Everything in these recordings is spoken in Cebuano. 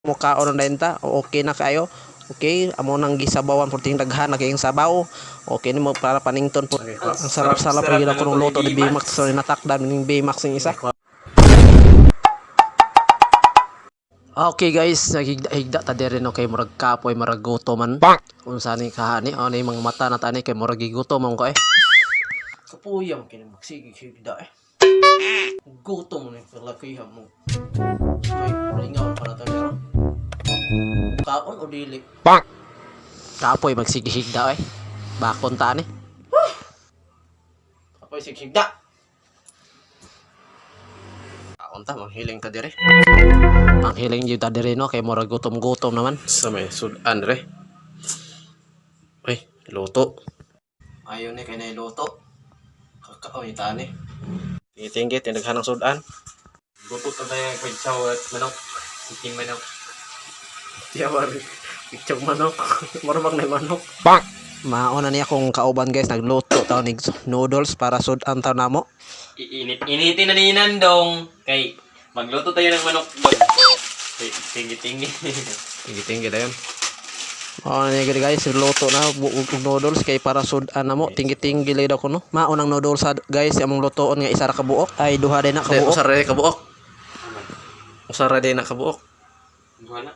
Mukaon na dayon ta. Okay na kayo. Okay, amo nang gisabawan, perting daghan na kayong sabaw. Okay ni mo para panington po. Ang sarap-sarap Sarap gyud na ako ng luto luto ni ni Bmax. So natakdan ning Bmax yung isa. Okay guys, naghigda-higda ta diri no kay murag kapoy, murag gutom man. Unsa ni kahani, ano yung mga mata na tani kay murag gigutom man ko eh. Kapuyam kini magsige higda eh. Gutom ni kalakihan mo. May ringaw pa na tayo. Kaon o dili? Kapoy magsige higda eh. Bakon ta ni. Kapoy sige higda. Kaon ta, manghiling ta dire. Manghiling jud ta dire no kay murag gutom-gutom naman. Sa may sudan re. Ay, luto. Ayon ni kay luto. Kakao ni tani. Tinggi-tinggi, tinaghan ng sudan. Luto ta tayo ng kwentsaw at manok. Siking manok. Tiya picture manok. Murag na manok. Mauna niya akong kauban guys, nagluto taw nig noodles para sudan taw namo. Iinit, initin na ni Nandong. Kay, magluto tayo ng manok doon. Tinggi-tinggi. Tinggi-tinggi dayon. Mauna niya gid guys, luto na buog og noodles kay para sudan namo. Tinggi-tinggi lay daw kuno. Maunang noodles guys, among lutoon nga isa ra ka buok. Ay, duha din na ka buok. Usara din kabuok. Usara din na kabuok. Duha na.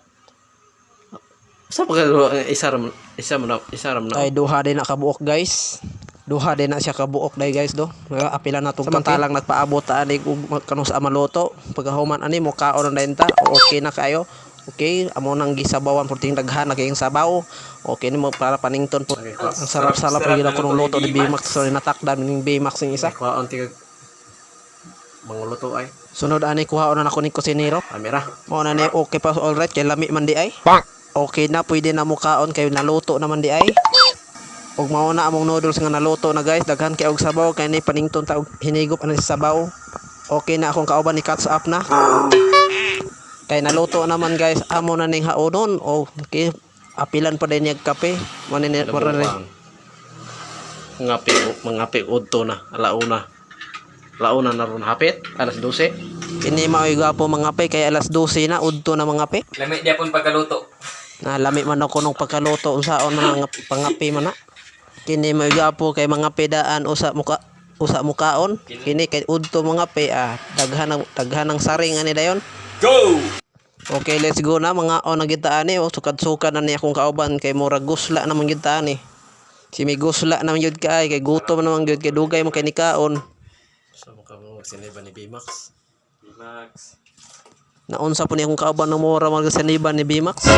Usa pa ka isa ra isa mo na isa ra mo na. Ay, duha din na kabuok guys. Duha din na siya kabuok day guys do. Nga, apila na tong samantalang nagpaabot ta ani og kanu sa maluto. Pagkahuman ani mo kaon na dayon ta. Okay na kayo. Okay, amo nang gisabawan, perting daghan na kayong sabaw. Okay ni mo para panington po. Ang sarap-sarap Sarap gyud na ako ng luto luto ni ni Bmax. So natakdan ning Bmax yung isa. Kuhaon tigag mangluto ay. Sunod ani kuhaon na nako ni kusinero. Amira. Mao na ni okay pa, alright kay lami man di ay. Okay na, pwede na mukaon kay naluto naman di ay. Ug mao na among noodles nga naluto na guys, daghan kay og sabaw kay ni panington ta og hinigop ani sa sabaw. Okay na akong kauban ni catch up na. Kay naluto naman guys, amo na ning haonon. Okay, apilan pa din niya kape. Mo ni mura ni. Ngapi mangapi udto na alauna. Alauna na ron hapit alas 12. Kini maoy gwapo mga pe kay alas 12 na udto na mga pe. Lami di apon pagkaluto. Na lami man ako nung pagkaluto, unsaon man ang pangapi man na. Kini may gwapo kay mga pedaan usa muka usa mukaon. Kini kay udto mga pe ah, daghan ang saring ani dayon. Go! Okay, let's go na mga on na kita ani oh, sukad-sukad na niya akong kauban kay murag gusla naman gyud ta ani. Si may gusla naman gyud kay kay gutom naman gyud kay dugay mo kay nikaon. Sa mukha mo siniba ni Bmax. Bmax. Naunsa po niya akong kauban ng mura mga saniban ni Bmax.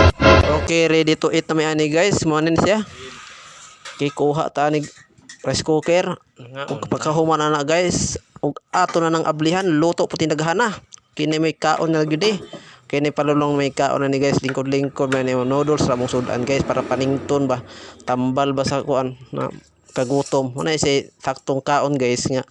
Okay, ready to eat na may ani guys. Mo ni siya. Okay, kuha ta ani rice cooker. Nga Ug pagkahuman na na guys, ug ato na nang ablihan, luto po tindaghana. Kini may kaon na gyud eh. Kini palulong may kaon na ni guys, lingkod-lingkod man ni noodles ra mong sudan guys para panington ba, tambal ba sa kuan na kagutom. Muna si saktong kaon guys nga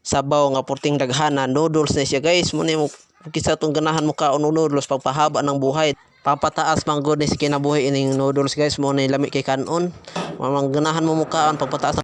sabaw nga porting daghana noodles na siya guys. Muna mo kisa tong ganahan mo kaon og noodles pagpahaba ng buhay. Papataas man gud ni si kinabuhi ining noodles guys, mo na lami kay kanon. Mamang ganahan mo mukaon pagpataas.